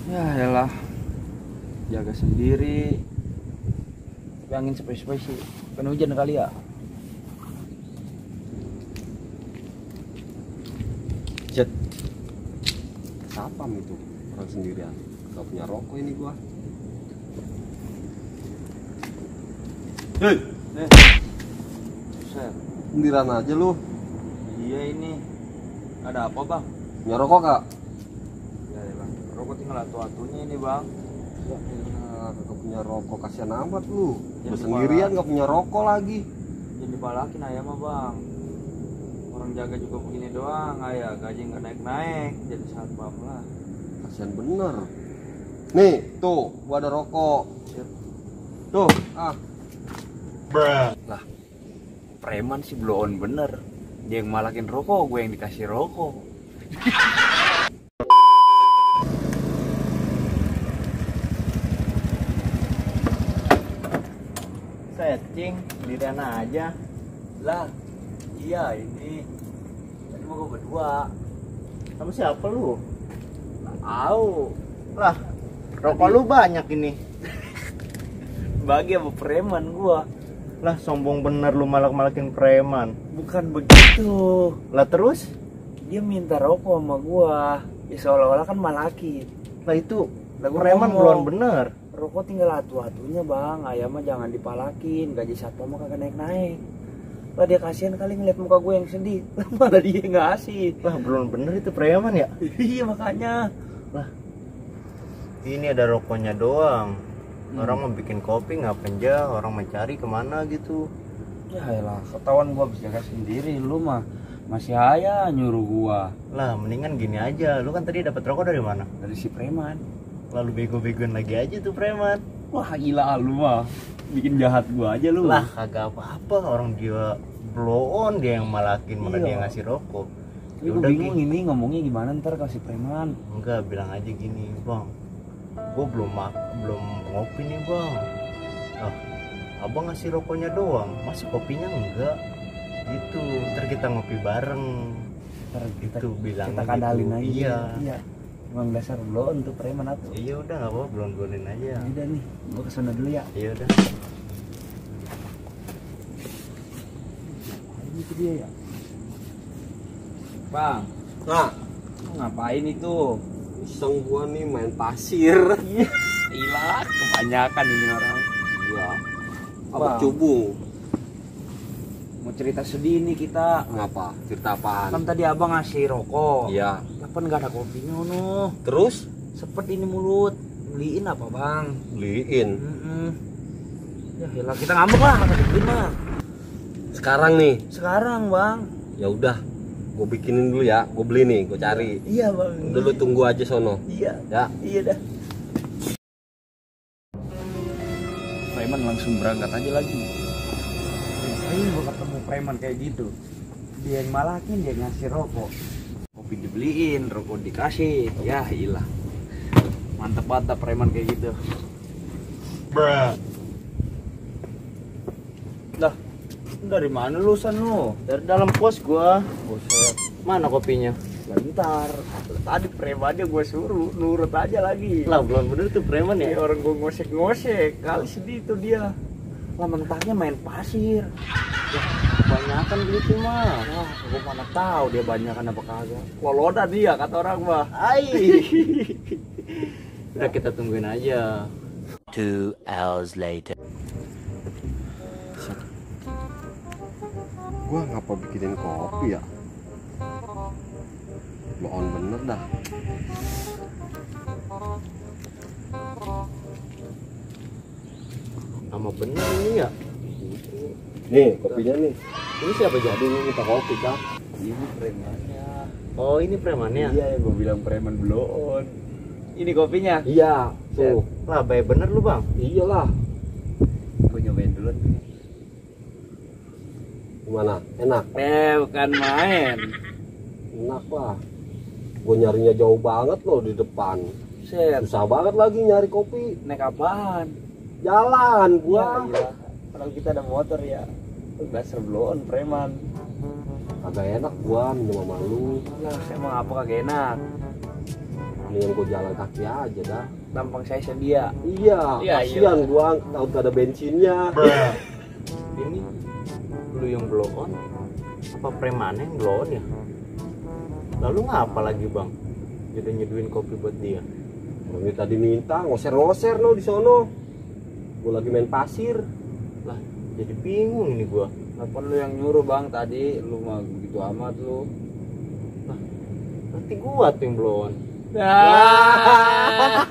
Ya elah, jaga sendiri. Tapi angin sepoi-sepoi sih. Kan hujan kali ya. Jet, sapam itu orang sendirian. Gak punya rokok ini gua. Hei, Set. sendirian aja lu. Iya ini. Ada apa bang? Punya rokok gak? Ya elah, rokok tinggal atu-atunya ini bang. Ya elah, gak punya rokok, kasihan amat lu. Ya, Lu sendirian gak punya rokok lagi. Jadi dibalakin ayam mah bang. Orang jaga juga begini doang, ayah gaji nggak naik-naik, jadi satpam lah. Kasihan bener. Nih, tuh, gua ada rokok. Tuh, Lah, preman sih blow on bener. Dia yang malakin rokok, gue yang dikasih rokok. Setting, sendirian aja. Lah, iya ini. Tadi mau gue berdua. Sama siapa lu? Tahu. Lah, rokok lu banyak ini. Bagi apa preman gua. Lah, sombong bener lu malak-malakin preman. Bukan begitu. Lah terus? Dia minta rokok sama gua. Ya seolah-olah kan malakin. Lah itu Lah gua preman ngomong, belum bener. rokok tinggal atu-atunya bang. Ayam mah jangan dipalakin. Gaji satpam mah kagak naik-naik. Lah dia kasihan kali ngeliat muka gue yang sedih. Lah malah dia yang ngasih. Lah belum bener itu preman ya? Iya makanya. Lah, ini ada rokoknya doang. Orang mau bikin kopi ngapain aja, orang mencari kemana gitu. Ya elah, ketahuan gua bisa jaga sendiri. Lu mah masih aja nyuruh gua. Lah mendingan gini aja, lu kan tadi dapat rokok dari mana? Dari si preman. Lalu bego-begoin lagi aja tuh preman. Wah gila lu mah. Bikin jahat gua aja lu. Lah kagak apa-apa, orang dia blow on, dia yang malakin, mana Iya. dia ngasih rokok. Tapi gue bingung ini ngomongnya gimana ntar kasih preman. Enggak, bilang aja gini, bang, gue belum ngopi nih bang. Ah, abang ngasih rokoknya doang, masa kopinya enggak? Gitu, ntar kita ngopi bareng. Ntar Itu bilang kita kadalin aja. Iya. Iya. Emang dasar lo untuk preman atuh. Iya udah nggak apa-apa, belum aja. Udah nih, gua kesana dulu ya. Iya udah. Ini tuh dia ya. Bang, nah, lu ngapain itu? iseng gua nih main pasir. Iya. Gila, kebanyakan ini orang. Ya, apa Bang. cubung? Mau cerita sedih nih kita. Ngapa? Cerita apaan? Kan tadi abang ngasih rokok. Iya. Kapan nggak ada kopinya no? Terus Sepet ini mulut. Beliin apa bang? beliin. Ya hilang kita ngambek lah nggak dibeliin mah. Sekarang nih, Sekarang bang. ya udah, gue bikinin dulu ya. Gue beli nih, gue cari. Iya bang. Dulu tunggu aja sono. Iya. Ya. Iya dah. Preman langsung berangkat aja lagi. Sering gua ketemu preman kayak gitu. Dia yang malakin, dia ngasih rokok. Kopi dibeliin, rokok dikasih. Ya ilah. Mantep preman kayak gitu. Lah, dari mana lu San lu? Dari dalam pos gua. Buset. Mana kopinya? Bentar. Tadi premannya gue suruh nurut aja lagi. Lah belum bener tuh preman Ya ya. orang gue ngosek-ngosek, kali sedih tuh dia. Lah mentahnya main pasir. Ya, kebanyakan gitu mah. Wah, gue mana tahu dia banyakan apa kagak. Loloda dia kata orang mah. Ai. Udah kita tungguin aja. 2 hours later. Gua ngapa bikinin kopi ya? Bohong bener dah. Sama bener ini ya. Nih kopinya nih. Ini siapa jadi? Jadi ini minta kopi kan? Ini premannya. Oh ini premannya. Iya yang gue bilang preman blow on. Ini kopinya. Iya. Tuh. Lah baik bener lu bang. Iyalah. Gue nyobain dulu nih. Gimana? Enak? Bukan main. Enak lah. Gue nyarinya jauh banget loh di depan. Set. Susah banget lagi nyari kopi. Naik apaan? Jalan gua. Iya. Kalau kita ada motor ya. Dasar blow on preman. Kagak enak gua minum sama lu. Lah emang apa kagak enak? Ya mendingan gue jalan kaki aja dah. Tampang saya sedia. Iya, Iya, kasihan gua tahu gak ada bensinnya. Ini lu yang blow on apa preman yang blow on ya? Lalu ngapa lagi bang? Jadi nyeduin kopi buat dia. Ini tadi minta ngoser-ngoser no di sono. Gua lagi main pasir. Lah jadi bingung ini gua. Apa lu yang nyuruh bang tadi? Lu mah begitu amat lu. Berarti gua tuh yang blow on. Ah.